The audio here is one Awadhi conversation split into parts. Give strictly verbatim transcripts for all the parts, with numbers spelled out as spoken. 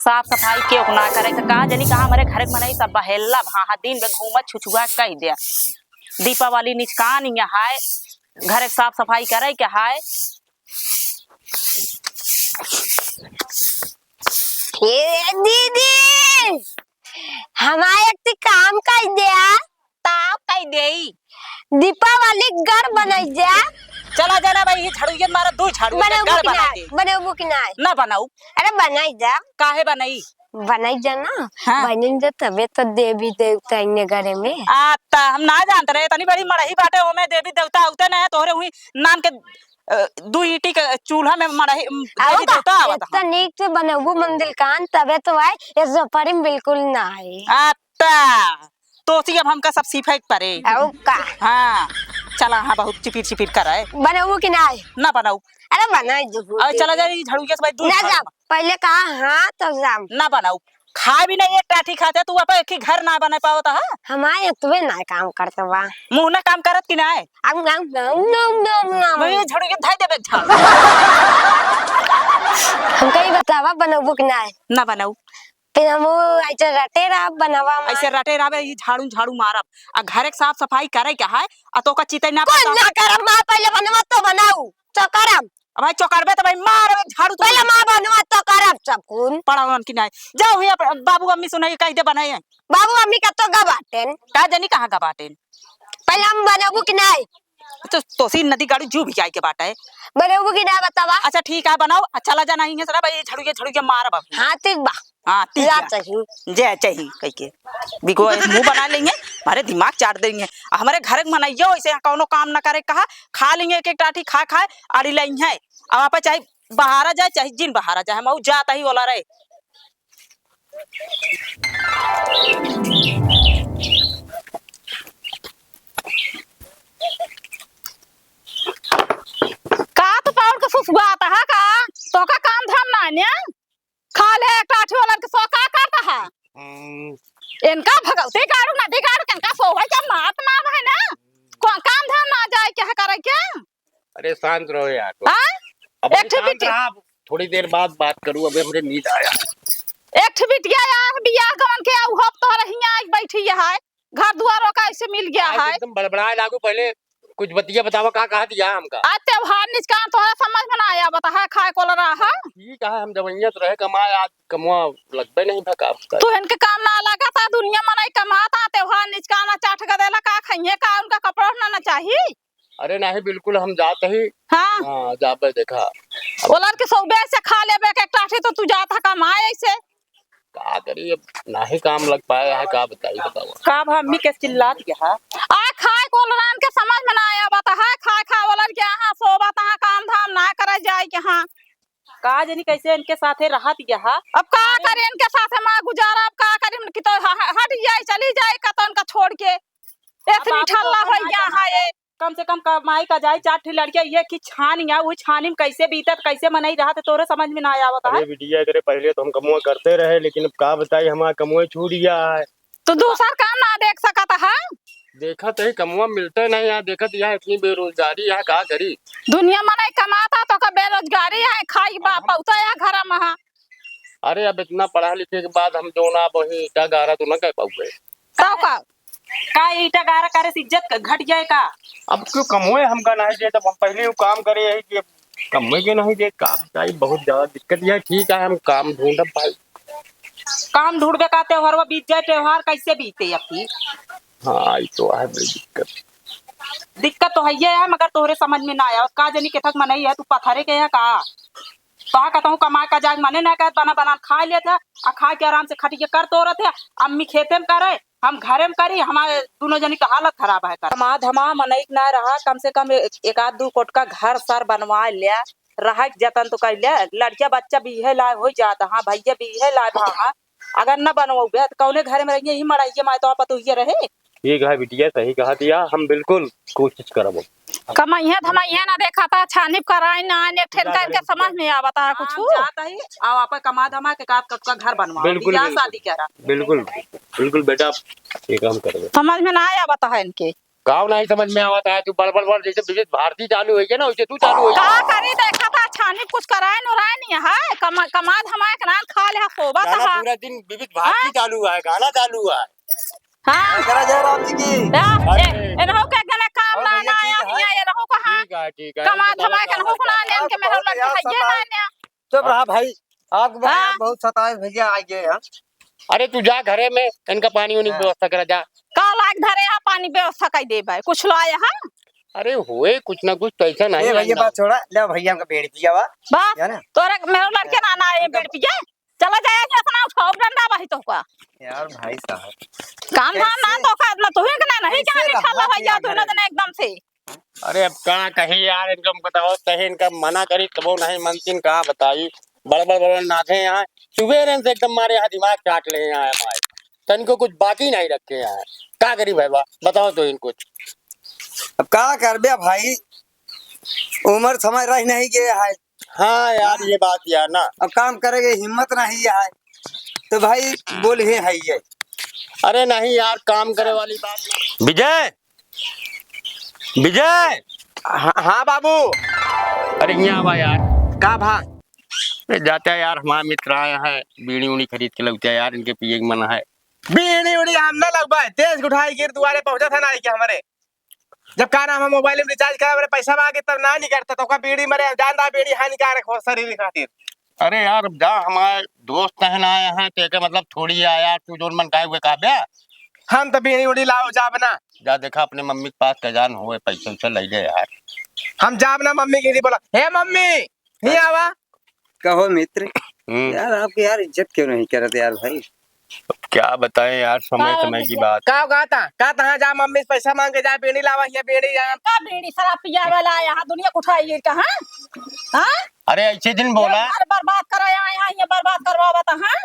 साफ सफाई केहू ना करे, तो का जनी कहाँ हमरे घर के मनई सब बहेल्ला भाहा दिन में घूमत छुछुआ कह दे। दीपावली निचकान यहाँ है, घर के साफ सफाई करे के है। ए दीदी, हमार एक ठे काम कइ द्या। ताव कइ देई। दीपावली घर बनाइ जा। चला जा ना भाई, ये झाड़ू ये मारा, दो झाड़ू ये बनउबू घर कि बनाइ नाय? दे। बनउबू कि नाय? ना बनाऊ। अरे बनाइ जा। काहे बनाई? बनाइ जा ना। हाँ। बनिन जा तबे तो देवी देवता इन्ने घरे में। आ, ता हम ना जानत रहे, इतनी बड़ी मड़ही बाटे, ओमे देवी देवता होते ना है, तोहरे हुई नान के अ, दू ईंटी के चूल्हा में मड़ही, अम, अरे देवी बा, देवता आवत इतना हन। नीक से बनउबू मंदिर कान, तबे तो आए, ये झोपड़ी में बिल्कुल ना आए। आता, तोसी अब हमका सब सिफाई के परे। अउ का? हाँ, चला, हाँ, बहुत चिपिर चिपिर करे। बनउबू कि नाय? ना बनाऊ। अरे बनाइ जबू अरे दे चला दे। जा, ई झाड़ू के से भाई दूर ना झाड़ू जा, मार। पहिले कहा हाँ, तब जाम। ना बनाऊ। खाए भी नहीं, एक टाठी खाते, तू अपन एक ही घर ना बना पावत हा। हमारे एतवे ना काम करत बा। मुँह ना काम करत कि ना है? आम, आम, आम, आम, आम, आम। मैं ये झाड़ू के धाई देबे झाड़ू। हमका ई बतावा, बनउबू कि ना है? ना बनाऊ। फिर हम वो ऐसे रटे रहा बनावा मार। ऐसे रटे रहबे, ये झाड़ू, झाड़ू मारब। आ घर के साफ सफाई करे के है, आ तो का चितई ना कुछ पता। ना करब, माँ पहिले बनवा तो बनाऊ, तो करब। अब भाई चोकरबे तो भाई मार, अबे झाड़ू तो पहिले माँ बनवा तो करब सब कुल। पड़ा उनकी नाई। जाओ हुई अब बाबू अम्मी सुनाई कह दे बनाए। बाबू अम्मी का तो गबाटेन। का जनी कहाँ गबाटेन? पहिले हम बनबू कि नाई? तो तोसी नदी गाड़ू जू भी जाए के बाटे। बनबू कि ना बतावा? अच्छा ठीक है बनाओ। अच्छा ला जाना ही है सरा भाई झाड़ू के, झाड़ू के मार बाबू। हाँ ठीक बा। हाँ, ठीक जा है। चाही। जे चाही, कह के। बिगो मुँह बना लेंगे, हमारे दिमाग चाट देंगे। आ हमारे घर के मनइयो ऐसे यहाँ कौनो काम ना करे, कहा, खा लेंगे एक एक टाठी, खा खाए, आड़ी लेंगे। अब आप चाहे बहारा जाए, चाहे जिन बहारा जाए, हम ऊ जात ही वाला रहे। का तो पाउर के सुसुआत है का? तो का काम धाम ना है? खा ले, एक टाठी वालन के सो का करता है? हम्म। इनका भगवती गाड़ू, नदी गाड़ू, इनका सोवे के मात नाम है ना। को-, काम धाम ना जाए, क्या करे क्या? अरे शांत रहो यार। हाँ? अब एक ठे शांत बिटिया। रहा, थोड़ी देर बाद बात करूँ, अबे हमरे नींद आया। एक ठे बिटिया यार, बियाह गवन के आऊ, हो तोहरे हियाँ आई बैठी है, घर दुआर ओका ऐसे मिल गया आज है। एकदम बड़बड़ाए लागू, पहले कुछ बतिया बतावा, का कहा दिया हमका? आ त्योहार निचकान तोहरा समझ में ना आया, बता है खाए को रहा है। ठीक है, हम जवनिया तो रहे कमाए, आज कमवा लगबे नहीं भा का बताई। तू इनके काम ना लगा था, दुनिया मनई कमाता, त्योहार निचकान आ चाट के देला, का खइहे का, उनका कपड़ा ना, ना चाही। अरे नहीं, बिल्कुल हम जात ही। हाँ। हाँ, जाबे देखा। ओलर के सौबे से खा लेबे के टाठी, तो तू जात है कमाए ऐसे। का करी, अब नाही काम लग पाए है, का बताई, बतावा। का अब अम्मी के चिल्लात है? आ खाए को ओलरान के समझ में ना आया, बता है, खाए खा ओलर के यहाँ सोबत है, काम धाम ना करे जाए के यहाँ। का जनी कैसे इनके साथे रहत है? अब का अरे। करे इनके साथे माँ गुजारा, अब का करी, उनकी तो ह-, ह-, हट जाए, चली जाए, का तो उनका छोड़ के। इतनी अब बाबू ठल्ला तो हो गया है ये। कम से कम कमाई का जाए, चार ठे लड़कियां ये कि छान या, वो छानी में कैसे बीतत, कैसे मनई रहत, तोरे समझ में ना आवत है। अरे बिटिया, एकरे पहले तो हम कमुआ करते रहे, लेकिन अब का बताई, हमारा कमुआ छूट गया है। तो दूसर काम ना देख सकत है? देखत है, कमुआ मिलते नहीं यहाँ, देखत यहाँ इतनी बेरोजगारी, यहाँ का करी? दुनिया मनई कमाता तो का बेरोजगारी है, खाई बा, अब हम पौता या घर में है। अरे अब इतना पढ़ा लिखे के बाद हम जो ना वही ईटा गारा तो ना कह पाऊंगे। तब का? का ईटा गारा करे से इज्जत क-, घट जाए का? अब क्यों कमोए हमका नहीं दे, तब हम पहले वो काम करे यही कि अब कमोए के नहीं दे, काम चाहिए, बहुत ज्यादा दिक्कत यह है। ठीक है, हम काम ढूंढब भाई। काम ढूंढबे का, त्योहार वो बीत जाए, त्योहार कैसे बीते अभी? हाँ, ये तो है बड़ी दिक्कत। दिक्कत तो है ये है, मगर तोहरे समझ में ना आया, का जनी केथक मनई है, तू पथरे के है का? तोहा कहता हूँ, कमाए का जाए, मने ना कहत, बना बना खा लेत है, आ खा के आराम से खटिया कर तोरत है। अम्मी खेते में करे, हम घरे में करी, हमारे दोनों जनी का हालत खराब है कर। कमा धमा मनई के ना रहा, कम से कम ए-, एक आध दू कोट का घर सर बनवा ले, रहा के जतन तो कर ले। लड़किया बच्चा भी है लाए हो जाता, हाँ भैया भी है लाए, हाँ, हाँ। अगर न बनवाऊ बे, तो कौने घरे में रहिए, यही मड़ाइए, माए तो आप तो ये रहे। ठीक है बिटिया, सही कहा दिया, हम बिल्कुल कोशिश करब। कमइहे धमइहे ना देखा था, छानी कराई ना, एक ठेन का इनके समझ में आवता है कुछ? हाँ, जात ही, आओ आप कमा धमा के का, का, का घर बनवाओ, बिल्कुल, बियाह बिल्कुल। शादी करा। बिल्कुल, बिल्कुल बेटा, ये काम करबे। समझ में ना आवता है इनके। काव नहीं समझ में आवत है, तू बड़ बड़ बड़ जैसे विविध भारती चालू होइ गया ना, वैसे तू चालू होइ गया। का करी, देखा था छानी कुछ कराए नुराए नहीं है, कमा-, कमा धमाए के नान खा ले, सोबत गाना है। पूरा दिन विविध भारती हाँ? चालू है, गाना चालू है। हाँ। करा जयराम जी की। या, अरे। ए, इनहू के गने काम और ना, भैया ना ठीक आया है? हिया, इनहू को हाँ। ठीक है, ठीक है। कमा धमाए के इनहू को ना लेन के मेहर लड़के है, ये ना। चुप रहा भाई, आपको हाँ। बहुत सताए भैया, आ गए हम। अरे तू जा घरे में, इनका पानी उनी हाँ। व्यवस्था करा जा। का लाग धरे हा पानी व्यवस्था कई देबे, कुछ लाए हा? अरे होए कुछ ना कुछ तो ऐसा नहीं ए भैया, बात छोड़ा, ले भैया हमका बेड़ी पिया बा। बस, है ना? तोरे मेरे लड़के ना, ना आए बेड़ी पिया। चला जाए कि अपना उठाओ डंडा वही तो का। यार भाई साहब। काम धाम ना तो का, ना तू ही के ना नहीं कैसे जाने रहा खाला क्या भैया, तू ना घर में? एकदम से। अरे अब का कही यार, इनका बताओ, कहीं इनका मना करी तबो नहीं मनतीन, का बताई। बड़ बड़ बड़ नाथे यहाँ, सुबेरे से एकदम मारे यहाँ दिमाग चाट ले यहाँ हमारे, तनको कुछ बाकी नहीं रखे यहाँ। का करी भाई बा, बताओ तो इन कुछ। अब का करबे भाई, उम्र समय रह नहीं गए है। हाँ यार, हाँ। ये बात यार ना। अब काम करे के हिम्मत नहीं है, तो भाई बोल ही है ये। अरे नहीं यार, काम करे वाली बात नहीं। विजय, विजय। हाँ, हाँ बाबू। अरे यहाँ आवा यार। का भा? अरे जाता है यार, हमारा मित्र आया है, बीड़ी उड़ी खरीद के लगता है यार, इनके पिए के मन है। बीड़ी उड़ी हम ना लगबा, तेज उठाई गिर दुआरे पहुंचा था ना, आई क्या हमारे जब का नाम है मोबाइल में रिचार्ज करा, मेरे पैसा मांगे तब ना निकलता, तो का बीड़ी मरे, जान दा बीड़ी हानिकारक हो शरीर खातिर। अरे यार, अब जा हमारे दोस्त कहन आए हैं, तो एके मतलब थोड़ी है यार, तू जोन मन काहे हुए कहबे? हम तो बीड़ी उड़ी लाओ जाब ना। जा देखा अपने मम्मी के पास, कजान होए पैसा वैसा ले ले यार। हम जाब ना मम्मी के, बोला, "हे मम्मी, हियाँ आवा।" कहो मित्र, हम्म। यार आपकी यार इज्जत क्यों नहीं करते यार भाई? अब क्या बताएं यार, समय का समय की बात। का, का था? का तहाँ जा मम्मी से पैसा मांग के जा, बीड़ी लावा, ये बीड़ी जा। का बीड़ी शराब पिया वाला आया, हाँ, दुनिया को उठाइए कहाँ? हाँ? अरे ऐसे दिन बोला। ये घर बर्बाद कराया, यहाँ ये बर्बाद करवावा था, हाँ?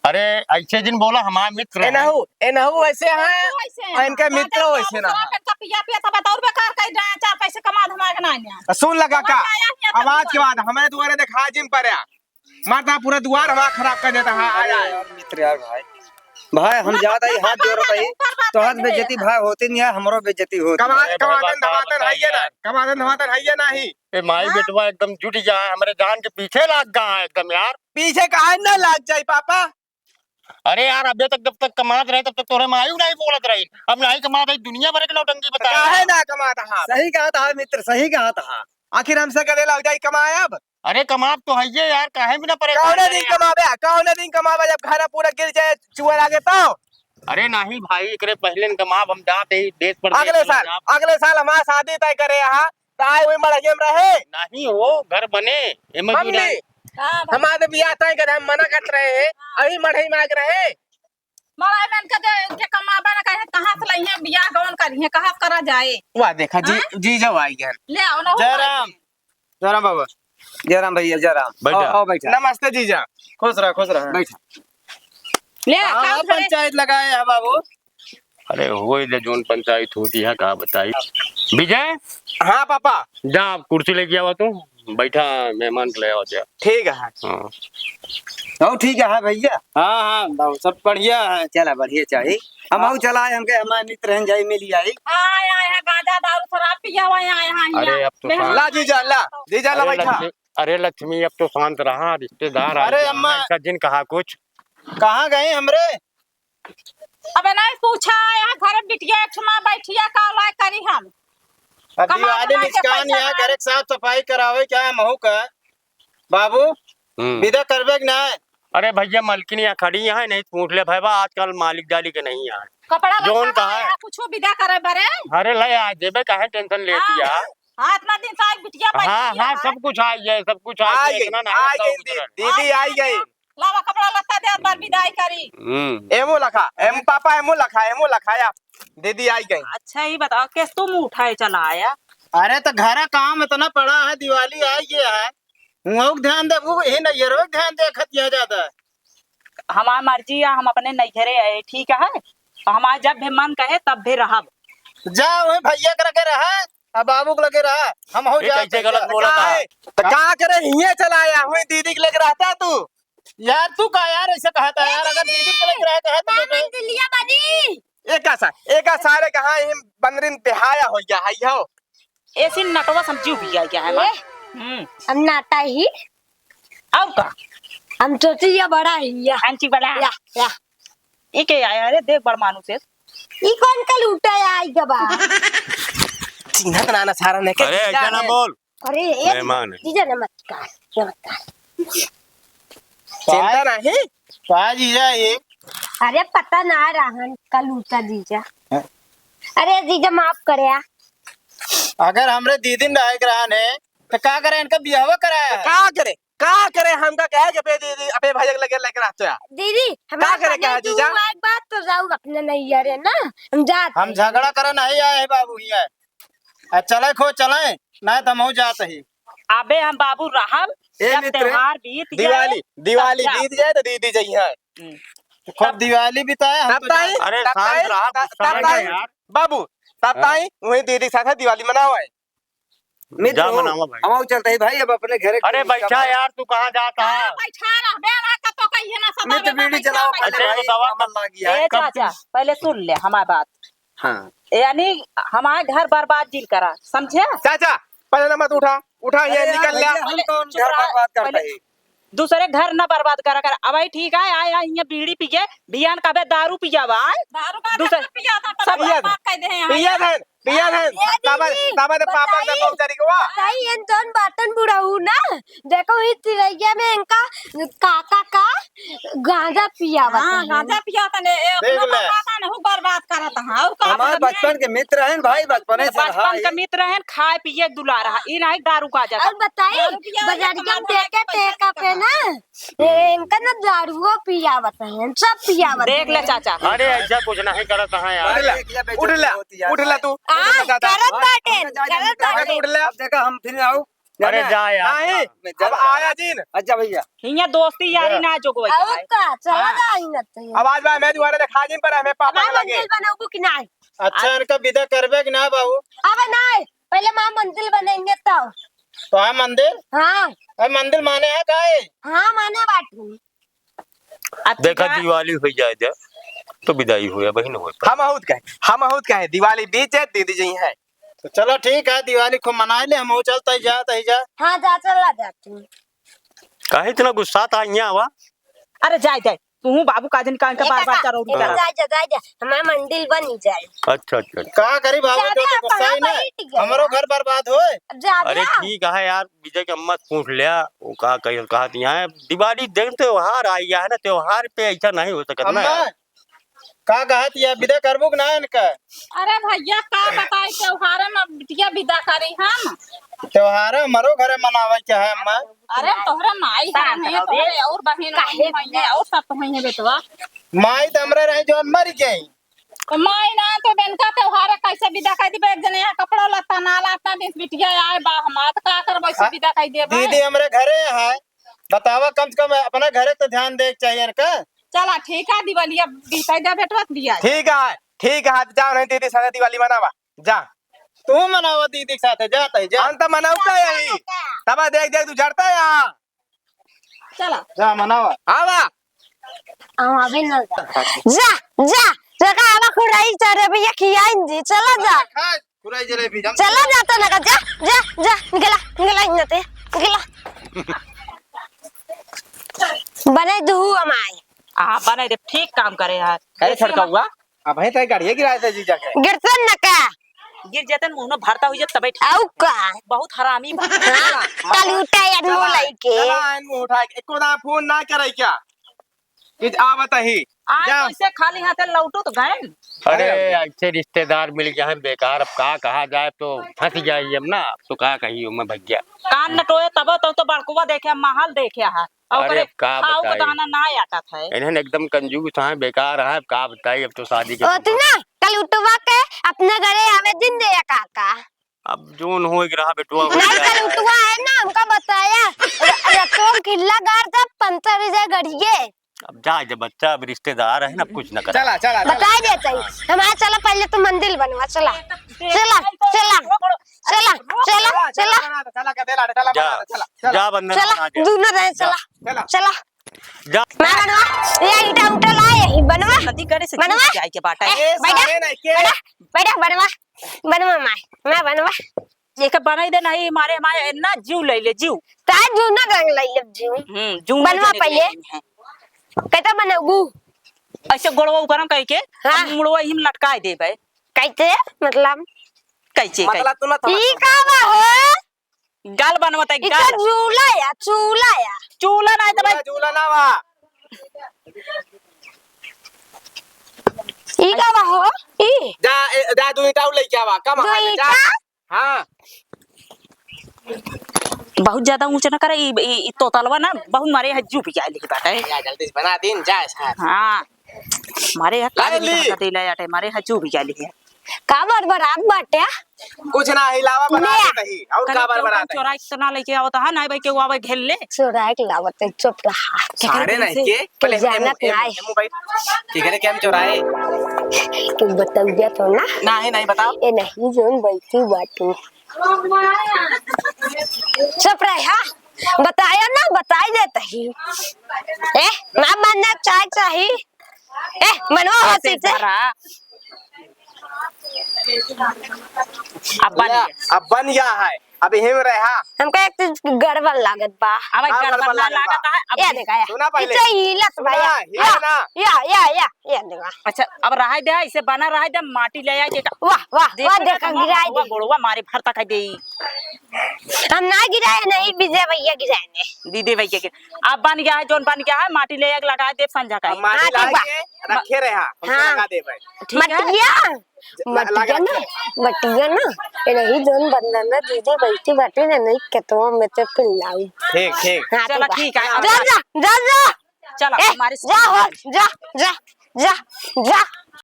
अरे ऐसे दिन बोला, हमारा मित्र है। एनहू, एनहू वैसे हैं, वैसे हैं। इनका मित्र वैसे ना। शराब इनका पिया पिया था, बताओ बेकार कहीं जाए, चार पैसे कमा धमा के ना आने। सुन लगा का? आवाज के बाद हमारे दुआरे देखा जिम पर आ। मारता पूरा दुआर हमारा खराब कर देता है, आ अरे जाए। यार, मित्र यार, भाई, भाई, हम ना, ज्यादा ही ना, हाथ जोड़त हई, ना, तो हाथ ना, बेइज्जती ना। भाई होती नहीं है, हमरो बेइज्जती होती कमा-, है। अरे भाई, कमातन बात धमातन बताई है ये ना, यार। कमातन धमातन है ये नहीं। ए माई हाँ? बेटवा एकदम जुट गया है, हमरे जान के पीछे लाग गया है एकदम यार। पीछे काहे ना लाग जाई पापा? अरे यार, अबे तक जब तक कमात रहे, तब तक तोरे माई नहीं बोलत रही। अब नहीं कमात रही, दुनिया भर के नौटंकी बता काहे रहा। ना कमात हा? सही कहा था मित्र, सही कहा था। आखिर हमसे कदे लाग जाई कमाए अब? अरे कमाब तो हइये यार, काहे बिना परेशान कौने करे दिन यार? कमाबे? कौने दिन कमाबे जब घर पूरा गिर जाए, चुअर आगे तो? अरे नाही भाई, एकरे पहिले न कमाब, हम जात ही देश परदेश अगले में साल, जाब। अगले साल हमार शादी तय करे यहाँ, तो आए हुए मड़हिया में रहे। नाही हो, घर बने, एमे क्यों मम्मी, नहीं? हाँ, भाई। हमार तो बियाह तय करे, हम मना करत रहे हैं, अभी मड़ही में आके रहे। मड़ही में इनके दे, इनके कमाबे न करे, कहाँ से लइहे, बियाह गवन करिहे, कहाँ से करा जाए? वाह, देखा, जी, हाँ? जीजा आई गए। ले आओ ना, हो जयराम। भाई। जयराम बाबा। जयराम भैया, जयराम। बैठा। आओ, आओ, बैठा। नमस्ते जीजा। खुश रहा, खुश रहा। बैठा। ले, हाँ, का हाँ, उठाए? पंचायत लगाए है बाबू। अरे, होई दे, जोन पंचायत होती है, का बताई। विजय? हाँ, पापा। जा, कुर्सी लेके आवा तू, बैठा, मेहमान के ले आवा जा। ठीक है। हाँ। आओ, ठीक है भैया। हाँ, हाँ, बाबू, सब बढ़िया है। चला, बढ़िया चाहिए। हम हाँ। आओ, चला आए, हमके हमारे मित्र हैं, जाई मिल आई। हाँ, आए हैं, गांजा, दारू, शराब पिया हुआ, आए हैं, अरे, यहाँ। अब तो मेहमान ला, जीजा, ला, जीजा, ला, अरे, बैठा। लक्ष्मी, अरे, लक्ष्मी, अब तो शांत रहा, रिश्तेदार आ अरे, गया, अम्मा। ऐसा जिन कहा कुछ। कहाँ गए हमरे? अबे नहीं पूछा, यहाँ घर में बिटिया एक ठमा बैठिया, का लाए करी हम? अब कमा दिवाली धमा के निचकान पैसा यहाँ ना। करे, साफ सफाई करावे, क्या महू का? बाबू, हम्म। विदा करबे कि ना? अरे भैया, मलकिन यहाँ खड़ी है, नहीं पूछ ले भाई बा, आजकल मालिक डाली के नहीं है। कपड़ा जोन लत्ता कहा है। है, कुछो विदा करे बरे। अरे ले आ जेबे, काहे tension लेती हाँ। है? हाँ, इतना दिन से आज बिटिया बैठी हाँ, है। हाँ, सब कुछ आई है, सब कुछ आई आई है, गई, इतना नहीं आई बताओ गई, उधर। दी-, दीदी आई गई। लावा कपड़ा लत्ता दे, अब विदाई करी। हम्म। एमो लखा, एम पापा एमो लखा, एमो लखा या। दीदी आई गई। अच्छा, ये बताओ, किस तुम उठाए चला आया? अरे, तो घर का काम इतना पड़ा है, दिवाली आई गया है। उहौ के ध्यान देबू, यही नैहरवे के ध्यान देखत यहाँ ज्यादा। हमार मर्जी है, हम अपने नैहरे आए, ठीक है? हमार जब भी मन कहे, तब भी रहब। जा, वही भैया के लगे रहा, अब बाबू के लगे रहा, हम हो ये जाते कैसे गलत हैं। बोला का था? है? तो का करे, हिये चला आया, वही दीदी के लगे रहता तू। यार, तू का यार, ऐसे कहता है यार, अगर दीदी के लगे रहता है, तो का फिर मंदिलिया बनी? एका सा-, एका सारे का हाँ, हम बंदरिन बेहाया हो गया है, यो। ऐसी नटवा समझी हुई है क्या है, माँ? ए? हम्म। हम नाटा ही। और का? हम सोची ये बड़ा ही, या। आंटी बड़ा। या, या। ये के आया? अरे, देख, बड़ मानुस है। ई कौन कलूटा आई गबा? चिन्हत ना, ना सारा ने के अरे, ऐसा ना बोल। अरे, ए मेहमान है। जीजा, नमस्कार, नमस्कार। चिंता नहीं। का जीजा ये? अरे, पता ना रहन, कलूटा जीजा। हाँ। अरे, जीजा, माफ करे आ। अगर हमरे दीदी न रहे के रहन है, तो का करे, इनका बियाह कराया? तो का करे? का करे, हमका कहे के बे दीदी, अबे भैया के लगे लेके रहते हैं। दीदी, का हमारे करे, कने कहा तू जीजा? एक बात तो जाऊ अपने नैहरे ना, हम जाते हम हैं। झगड़ा करे नहीं आए हैं बाबू, हियाँ। आ, चले खो, चले, नहीं तो हम जात ही। अबे हम बाबू रहब, ए जब मित्र, त्योहार बीत जाए, दिवाली, दिवाली तब जा। बीत जाए तो दीदी जइहैं। हम्म। खूब तब दिवाली बिताए, हम तब तो ताई, जात अरे तब शांत ताई, रहा, तब, गुस्सा तब मत ताई, यार। बाबू, तब हाँ। ताई, वही दीदी के साथ दिवाली मनावे। मित्र जा हो, मनावा भाई। हम चलते ही भाई, अब अपने घरे अरे के बैठा यार, तू कहाँ जाता है? बैठा रह, बेड़ा का तो कहिए ना, सब मित्र, आगे ना बीड़ी बैठा जलाओ, बैठा। पहले अच्छा, भाई, बतावा। कमल लागी ए आए। चाचा, पहले सुन ले हमारी बात। हाँ। यानी हमारे घर बर्बाद जिन करा, समझे? चाचा, पहले ना मत उठा, उठा, ये अरे यार निकल ले। भैया, हम पहले कौन चुप घर रहा, बर्बाद करता पहले है? दूसरे घर ना बर्बाद करा कर। अब भाई ठीक है, आए, आए, यहाँ बीड़ी पिए, बिहान का बे दारू पिया बा, आए? दारू का दूसरे ढक्कन पिया था, सब पिया बर्बाद था, कर दे हैं यहाँ। पिया था, पिया था। ए ताबा, दीदी, ताबा दे पापा का बताई, पहुंचा रही को। बताई, इन जौन बाटन बुढ़ऊ ना, देखो, ई चिरैया में इनका काका का गांजा पियावत हाँ, हैं। गांजा पियावत हैं, ए, देख अपना ले। बर्बाद है, नहु बर्बाद करत हैं। और का हमार बर्बाद बचपन है? के मित्र हैं भाई, बचपने से बचपन रहा के है। मित्र हैं, खाए पिए के दुलार है, ई नहीं दारू गांजा और का। बताई, दारू पिया बजरिया में कमाता है, टेका पैसा टेका पे कमाता है। ना, ए, इनका ना दारुओ पियावत हैं, सब पियावत देख ले हैं। चाचा। अरे ऐसा कुछ नहीं करत हैं यार। उठ ले, अरे एक या बेचैन उठ ले, होती यार। उठ ले तू, उठ आज ले दादा। करत बाटे, हमका जा, जा, करत निकल बाटे। उठ ले। अब देखा हम फिर आओ। अरे जा यार। नहीं, मैं अब जाता। आया जिन। अच्छा भैया। हियाँ दोस्ती यारी जा। ना जोगवई के और है। का? चला हाँ। जा ही ना तो। अब आज भाई मैं दुआरे देखा जिन पर हमें पापा अब के लगे। मंदिर बनाबू कि नहीं? अच्छा, इनका विदा करबे कि ना बाबू? अब नहीं, पहले माँ मंदिर बनेंगे तब। तो है मंदिर? हाँ। अरे मंदिर माने है का है? हाँ, माने बाटू। अब देखा जा। दिवाली हो जाए दे, तो विदाई हो या बहिन हो। हम बहुत कहे, हम बहुत कहे, दिवाली बीत जाए, दीदी जइहैं। तो चलो ठीक है, दिवाली खूब मनाए ले, हम चलता ही जा, तही जा। हाँ, जा, चला जा तू। काहे इतना गुस्सा था यहाँ आवा? अरे जाए, जाए, तू बाबू का दिन का इनका ए बार बार काका, चरौरी ए करा। जाए, जाए, जाए, जाए, हमारा मंदिल बनी जाए। अच्छा, अच्छा, अच्छा। का करी बाबू, ज्यादा जो तो गुस्सा ही ना, बैठ गया। हमरो घर बर्बाद होए। अब ज्यादा। अरे ठीक है यार, विजय के अम्मा से पूछ लिया, वो का कही, कहा दिया है, दिवाली दिन त्योहार आई है ना, त्योहार पे ऐसा नहीं हो सकता ना अम्मा, यार। का कहत या विदा करबू कि ना इनका? अरे भैया, का बताई, त्योहार में बिटिया विदा करी हम। त्योहार हमरो घरे मनावे के है अम्मा। अरे तोहरे माई शांत हरन है, रहो बे। तोहरे और बहिन काहे होई है, और सब तो होई है बेटवा। माई तो हमरे रहे जो मर गई। तो माई ना तो बेनका त्योहार कैसे विदा कर दी, एक जने यहाँ कपड़ा लत्ता ना लाता, बीस बिटिया आए बा हमार, तो का करबो, ऐसे आ, विदा कर देबे। दीदी हमरे घरे है, बतावा, कम से कम अपना घरे तो ध्यान दे के चाहिए इनका। चला, ठीक है, दिवालिया बीते दे बेटवा, दिया। ठीक है, ठीक है, जाओ नहीं दीदी, साथे दिवाली मनावा, जा। तू मनावा दीदी के साथे, जा तई, जा। हम तो मनावता यही। तब देख, देख, तू झड़ता है यहाँ। चला। जा, मनावा। आवा। हम अभी न जा। जा, जा, जगह आवा खुराई चारे भैया खियाइन जी, चला जा। खा, खुराई जलेबी, जा। चला जा तो ना, जा, जा, जा, निकला, निकला, निकला, निकला। बने दुहु हमारे। आ, बने दे, ठीक काम करे यार। अरे छोटका हुआ, अब है तय गाड़िया गिराए थे जीजा के। गिरतन न का? गिर जेतन मुंह में भरता हुई जे तबे ठीक। आउ का? बहुत हरामी बा। हाँ, कल उठा यार मुंह चला, लइके। चला, आइन मुंह उठा के, एको दाना फोन ना करे क्या? कि आवत ही। आज जा। तो इसे खाली हाथे लौटू तो गए। अरे, अरे। ऐसे रिश्तेदार मिल गए हैं बेकार, अब का कहा जाए, तो फंस गया ही हम ना, अब तो का कही मैं भैया। कान नटोए तब तो, तो बड़कुआ देखे, महल देखे है। और अरे, ओकरे अब का खाऊ के बताई? दाना ना आटत है। इन्हन एकदम कंजूस हैं, बेकार हैं, अब का बताई, अब तो शादी के ओती ना, कल उठवा के अपने घरे आवे दिन दे काका। अब जोन हो एक रहा बेटुआ हो नहीं, जाए। कल उठवा है ना, हमका बताया, र-, रतवा किल्ला गाड़ दे, पंचर हो जाए गड़िए। अब जा, जब बच्चा, अब रिश्तेदार है ना, अब कुछ ना करा। चला, चला, चला। बताई देते हैं। हमारा चला, पहले तो मंदिर बनवा, चला। चला, चला, चला, चला, चला। चला, चला, चला, चला, चला, जा, चला, चला। जा, बंधन चला, बना दे। दोनों रहे, जा। चला। चला। चला। जा। मैं बनवा, ये ईटा उटा ला, यही बनवा। नदी करे से बनवा। जाए के बाटा है। ए, बैठा, सारे नहीं के। बैठा। बैठा, बनवा, बनवा माय, माय बनवा। एके बनाई दे, नहीं मारे माय इतना जीव ले ले, जीव। ता जीव ना रंग ले ले जीव। हम्म, जीव ना बनवा जाने पहिले। ले ले हैं। कैसे बनबू? ऐसे गोड़वा उकरम कह के, हाँ। हम मुड़वा हिम लटकाए देबे। कैसे? मतलब? कैसे, मतलब कैसे? तू ना समझ ई का बा हो? गाल बनवत है, ई गाल। तो झूला या, झूला या। झूला ना है तो भाई। झूला, झूला ना बा। ई का बा हो? ई? जा, ए, जा, दू ईंटा लेके आवा, कम दू हाथ में, जा। ईंटा? हाँ। बहुत ज्यादा ऊंच ना करे, ई, ई, ई तोतलवा ना, बहुत मारे है, जू भी जाए लिख बाटे। या जल्दी से बना दिन, जा, साहब। हाँ। मारे है, ला काली जल्दी। निकल के ले आटे, मारे है, जू भी जाए लिख। का बड़बड़ात बाटे? कुछ ना, हिलावा बना ले। देत ही। और करे का के बड़बड़ात है? चोराई के तो ना लेके आवत है, नहीं भाई, केहू आवे घेर ले। चोराई के लावत है, चुप रहा। सारे केकरे नहीं से? के, पहले केहू जानत एमू, एमू, नहीं। एमू भाई, केकरे के हम चोराए? तू बतौजा तो ना। नहीं, नहीं बताओ। ए नहीं, जोन बैठी बाटू। चुप रहे, हाँ? बताया ना, बताई देत ही। ए, ना बनना चाहे, चाही। ए, मनवा हो ऐसे सीते। जरा। अब बन ला, गया। अब बन गया है। अब यही में रहा। हमका एक चीज गड़बड़ लागत बा। अब का गड़बड़ गड़बड़ ना लागत लागत बा? है, अब या देखा, या। सुना पहले। इसे हिलत बा, सुना, या। हिला या, ना। या, या, या, या देखा। अच्छा, अब रहा दे, इसे बना रहा दे, माटी ले आए के। वाह, वाह, देख वाह, ना, देखा, तो गिराए हुआ दे। गोड़वा मारे भरता खाई दे। हम ना गिराए, नहीं, विजय भैया गिराए ने। दीदी भैया के। अब बन गया है, जोन बन गया है, माटी ले आके लगा दे, संझा का अब ही। माटी हाँ, ठीक लाए बा। के रखे रहा, हमसे हाँ। लगा दे भाई। ठीक है। मटिया, ज-, ल-, मटिया लगा ना, दे। मटिया ना, ए नहीं, जोन बंदना दीदी बैठी बाटी ना, नहीं, केतवा में तो पिल्लाऊ। ठीक, ठीक। हाँ, चला, ठीक बा। ठीक है, अब जा, जा, जा, जा। चला, ए, हमारे जा हो, जा, जा, जा, जा।